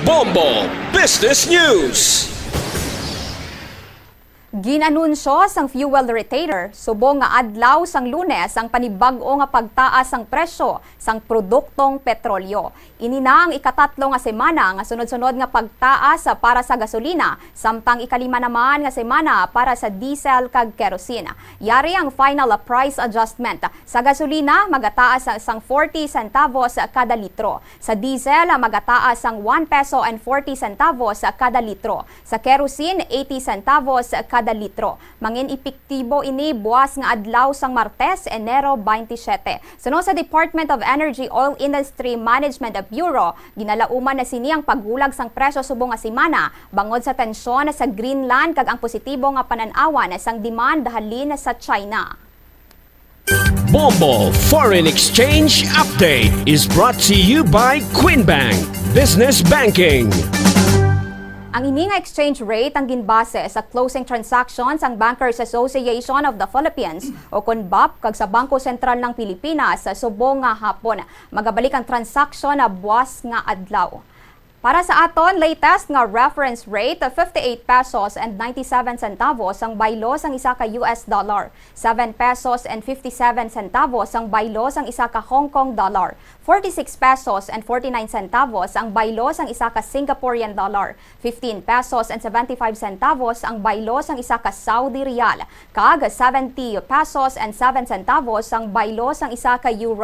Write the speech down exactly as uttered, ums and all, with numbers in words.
Bombo Business News. Gin-anunsyo sang fuel retailer subong nga adlaw sang Lunes ang panibag-o nga pagtaas sang presyo sang produktong petrolyo. Ini na ang ikatatlo nga semana nga sunod-sunod nga pagtaas para sa gasolina, samtang ikalima naman nga semana para sa diesel kag kerosene. Yari ang final price adjustment. Sa gasolina, magataas sang forty centavos kada litro. Sa diesel, magataas sang one peso and forty centavos kada litro. Sa kerosene, eighty centavos kada litro. Mangin-epektibo ini buas nga adlaw sang Martes, Enero twenty-seven. Suno sa Department of Energy Oil Industry Management Bureau, ginalauman na sini ang paghulag sang presyo subong nga semana bangod sa tensyon sa Greenland kag ang positibo nga panan-awan sang demand halin sa China. Bombo Foreign Exchange Update is brought to you by Queen Bank Business Banking. Ang ini nga exchange rate ang ginbase sa closing transactions sang Bankers Association of the Philippines o kon bap kag sa Bangko Sentral ng Pilipinas sa subong nga hapon. Magabalik ang transaksyon na buas nga adlaw. Para sa aton latest nga reference rate, fifty-eight pesos and ninety-seven centavos ang baylo sang isa ka U S dollar, seven pesos and fifty-seven centavos ang baylo sang isa ka Hong Kong dollar, forty-six pesos and forty-nine centavos ang baylo sang isa ka Singaporean dollar, fifteen pesos and seventy-five centavos ang baylo sang isa ka Saudi riyal, kag seventy pesos and seven centavos ang baylo sang isa ka euro.